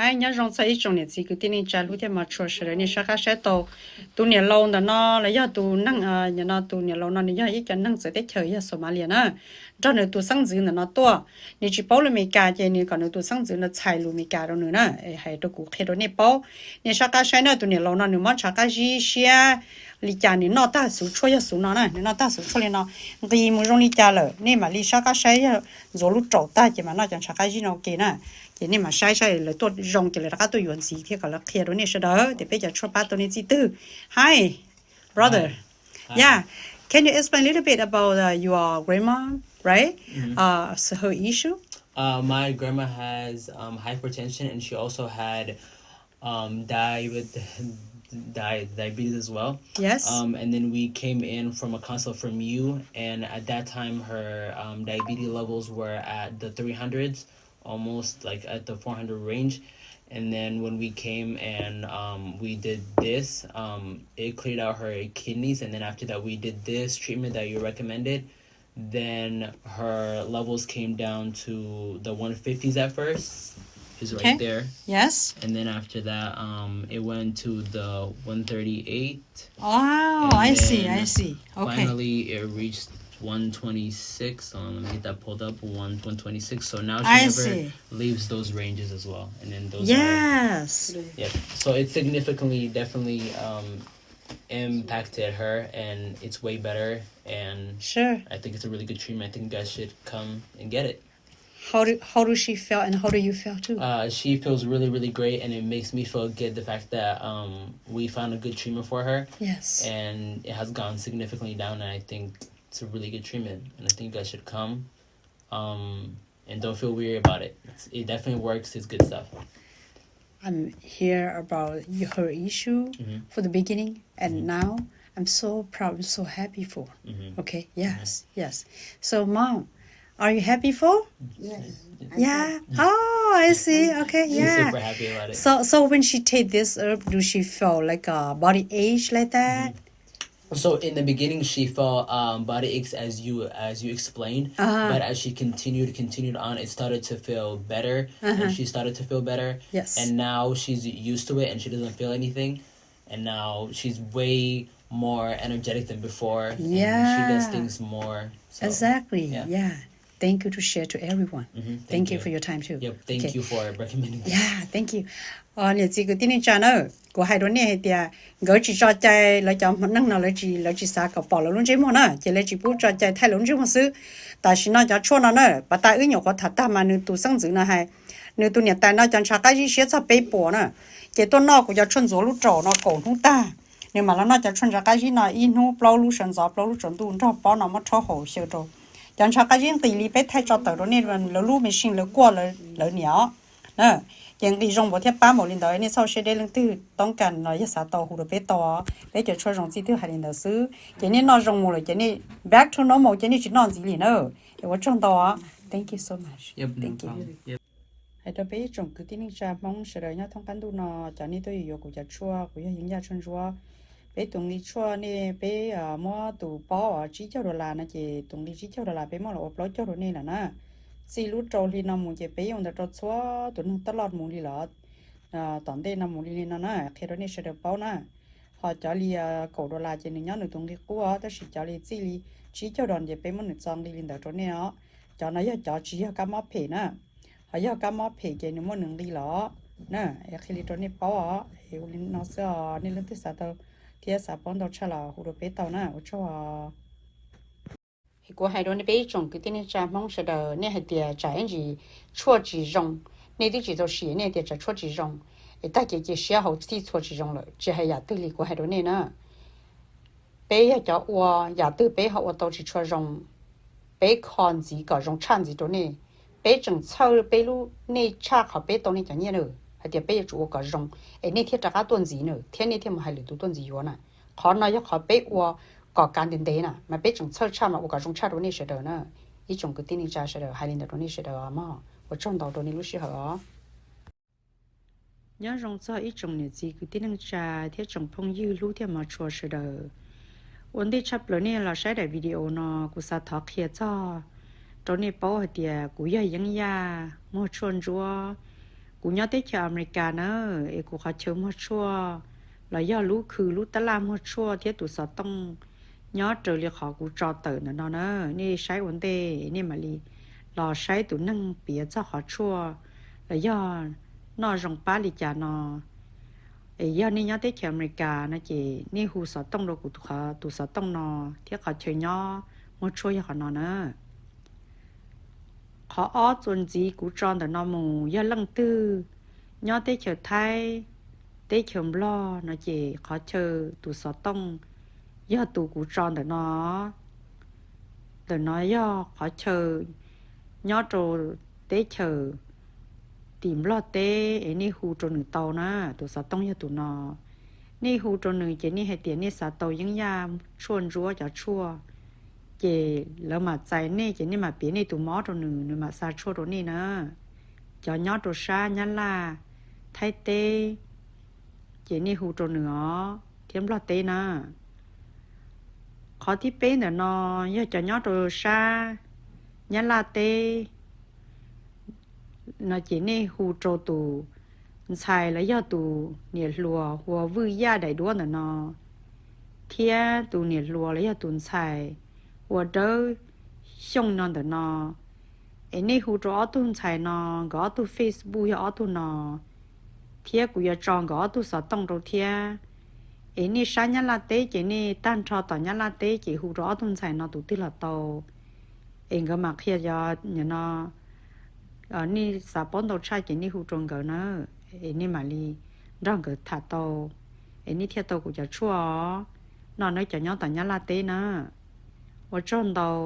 Hais nyob zoo txog ib tsoom niam txiv kwv tij neej tsa hlub thiab mos tshua sawv daws, nej soj qab saib tau tus niam laus ntawm no los yog tus neeg, no tus niam laus no nws yog ib co neeg txawv teb chaws yog Somalia na, nrog nws tus xeeb ntxwv ntawm no tuaj. Nws tsis paub lus Amelikas ces nws kom nws tus xeeb ntxwv no txhais lus Amelikas rau nws na, hais rau kuv qhia rau nej paub. Nej soj qab saib na, tus niam laus no nws mob ntshav qab zib siab li cas, nws noj tag xuv tshuaj yog xuv no na, nws noj tag xuv tshuaj li no, nqis mus zoo li cas lawm, nej mam li soj qab saib, yog ntxuav lub raum tag ces mam noj cov ntshav qab zib no ua ke na. Ces nej mam saib saib lawv tuaj zoo ces lawv rov qab tuaj yuav ntxiv thiab kom lawv qhia rau nej sawv daws tias peb cov tshuaj pab tau nej txij twg. Hi, brother. Yeah. Can you explain a little bit about uh, your grandma, right? Uh, so her issue? Uh, my grandma has um, hypertension, and she also had um, di- di- diabetes as well. Yes. Um, and then we came in from a consult from you, and at that time her um, diabetes levels were at the three hundreds, almost like at the four hundred range. And then when we came and um, we did this, um, it cleared out her kidneys. And then after that, we did this treatment that you recommended. Then her levels came down to the one fifties at first. Is right there. Yes. And then after that, um, it went to the one thirty-eight. Oh, I see, I see. Okay. Finally, it reached one twenty-six. Hold on, let me get that pulled up. One, one twenty-six. So now she never leaves those ranges as well. And then those are, yes. Yep. So it significantly, definitely um, impacted her, and it's way better. And sure. I think it's a really good treatment. I think you guys should come and get it. How do how do she feel and how do you feel too? Uh, she feels really, really great, and it makes me feel good the fact that um, we found a good treatment for her. Yes. And it has gone significantly down, and I think it's a really good treatment, and I think you guys should come. Um, and don't feel weird about it. It's, it definitely works. It's good stuff. I'm here about y- her issue for the beginning, and now I'm so proud and so happy for. Okay, yes, yes. So, mom, are you happy for? Yes. Yeah. Oh, I see. Okay, yeah. Super happy about it. So, so when she take this herb, do she feel like a body ache like that? So in the beginning, she felt um, body aches as you as you explained, but as she continued continued on, it started to feel better, and she started to feel better. Yes. And now she's used to it, and she doesn't feel anything. And now she's way more energetic than before. Yeah. And she does things more. So, exactly. Yeah. Yeah. Thank you to share to everyone. Thank you for your time too. Yep, thank you for recommending this. Yeah, thank you. Niam txiv kwv tij neej tsa na, kuv hais rau nej hais tias nkawd tsis tso cai, lawv cov hmoob neeg no lawv tsis lawv tsis xav kom pom lawv lub ntsej muag na, ces lawv tsis pub tso cai thaij lawv lub ntsej muag xwb. Tam sim no cov tshuaj no na, pas tas wb nyuam qhuav tham tag mas nws tus xeeb ntxwv no hais, nws tus niam tais no cov ntshav qab zib siab txog peb puas na, ces tuaj noj kuv cov tshuaj ntxuav lub raum no kaum hnub tag, nws mam los noj cov tshuaj ntshav qab zib no ib hnub plaub lub sawv ntxov plaub lub tsaus ntuj nrog pob no muab rhaub haus xyaw rau. Cov ntshav qab zib nqis li peb thaij tso tawm rau nej, lawv lub machine lawv kuaj lawv niam os. Ces nqis zoo npaum thiab pab npaum li ntawd, nej txhob siab deb, leej twg toob kas no yog xav tau hu rau peb tau, peb cov tshuaj zoo txij twg hais li ntawd xwb. Ces nej noj zoo mus lawm ces nej back to normal ces nej tsis noj ntxiv li na. Es ua tsaug ntau. Thank you so much. Hais rau peb ib tsoom kwv tij neej tsa hmoob sawv daws nyob thoob qab ntuj no, cov nej tuaj yuav kuv cov tshuaj, kuv yog Yeeb Yaj Tshuaj Ntsuab. Peb tus nqi tshuaj nej, peb muab tus paub tsib caug dollar no ces tus nqi tsib caug dollar peb muab los ua plaub caug rau nej lawm na. Txij lub rau hli no mus ces peb yeej ua ntawd rau txhua tus neeg taj loj mus li lawm. Tom ntej no mus li li no na, qhia rau nej sawv daws paub na. Ho cov li kaum dollar ces nws nyob nws tus nqi qub os, tab sis cov li txij li tsib caug dollar ces peb muab nws txo nqi li ntawd rau nej os. Cov no yog cov tsis yog kab mob phem na. Ho yog kab mob phem ces nws muaj nws nqi los na. Es qhia li rau nej paub os, es ua li no xwb os, nej leej twg xav tau thiab xav paub ntau tshaj los hu rau peb tau na, ua tsaug os. Kuv hais rau nej peb ib tsoom kwv tij neej tsa hmoob sawv daws, nej hais tias tsam ib ntsis tshuaj tsis zoo, nej twb tsis tau sim nej tias tsam tshuaj tsis zoo, es tag kev cia siab hauv txhij txhua tsis zoo lawm, tsis hais yam twg li kuv hais rau nej na. Peb yog cov ua, yam twg peb ho ua tau tsis tshua zoo, peb kho ntxiv kom zoo tshaj ntxiv rau nej. Peb tseem txhawj peb lub, nej tshaj qhov peb tau nej cov nyiaj na, hais tias peb yuav tsum ua kom zoo, es nej thiaj rov qab tuaj ntxiv na, thiab nej thiaj mus hais lwm tus tuaj ntxiv yuav na. Qhov no yog qhov peb ua kom kav ntev ntev na, mas peb tseem txhawj tshaj mas ua kom zoo tshaj rau nej sawv daws na. Ib tsoom kwv tij neej tsa sawv daws, hais li ntawd rau nej sawv daws os mog, ua tsaug ntau rau nej lub sij hawm os. Nyob zoo txog ib tsoom niam txiv kwv tij neej tsa thiab tsoom phooj ywg hlub thiab mos tshua sawv daws. Ua ntej tshaj plaws nej los saib daim video no, kuv xav thov qhia txog rau nej paub hais tias kuv yog Yeeb Yaj Muag Tshuaj Ntsuab. Kuv nyob teb chaws Amelikas na, es kuv qhov chaw muag tshuaj los yog lub khw lub tab laj muag tshuaj thiab tus xov tooj nyob raws li qhov kuv tso tawm ntawm no na. Nej saib ua ntej nej mam li los saib tus neeg piav txog qhov tshuaj los yog noj zoo pab li cas no. Es yog nej nyob teb chaws Amelikas no ces nej hu xov tooj rau kuv tus xov tooj no thiab qhov chaw nyob muag tshuaj yog qhov no na. Qhov ob txuas ntxiv kuv tso ntawm no mus, yog leej twg nyob teb chaws Thaib, teb chaws Nplog no ces qhov chaw tus xov tooj yog tus kuv tso ntawm no. Ntawm no yog qhov chaw nyob rau teb chaws tim Nplog teb es nej hu rau nws tau na. Tus xov tooj yog tus no. Nej hu rau nws ces nej hais tias nej xav tau yeeb yaj tshuaj ntsuab cov tshuaj, ces lawv mam txais nej ces nej mam piav nej tus mob rau nws, nws mam xa tshuaj rau nej na. Cov nyob rau sab Nyab Laj, Thaib teb, ces nej hu rau nws os thiab Nplog teb na. Qhov thib peb ntawm no yog cov nyob rau sab Nyab Laj teb no ces nej hu rau tus ntxhais los yog tus niam hluas hu ua Vwj Yaj daim duab ntawm no thiab tus niam hluas los yog tus ntxhais hu ua Dawb Xyooj no ntawm no. Es nej hu rau ob tug ntxhais no, nkawd ob tug Facebook yog ob tug no, thiab kuv yuav tso nkawd ob tug xov tooj rau thiab. Es nej sab Nyab Laj teb ces nej tag nrho tom Nyab Laj teb ces hu rau ob tug ntxhais no tus twg los tau. Es nkawd mam qhia cov no, nej xav paub ntau tshaj ces nej hu rau nkawd na, es nej mam li nrog nkawd tham tau, es nej thiaj tau kuv cov tshuaj os. No nawb cov nyob tom Nyab Laj teb na. Ua tsaug ntau.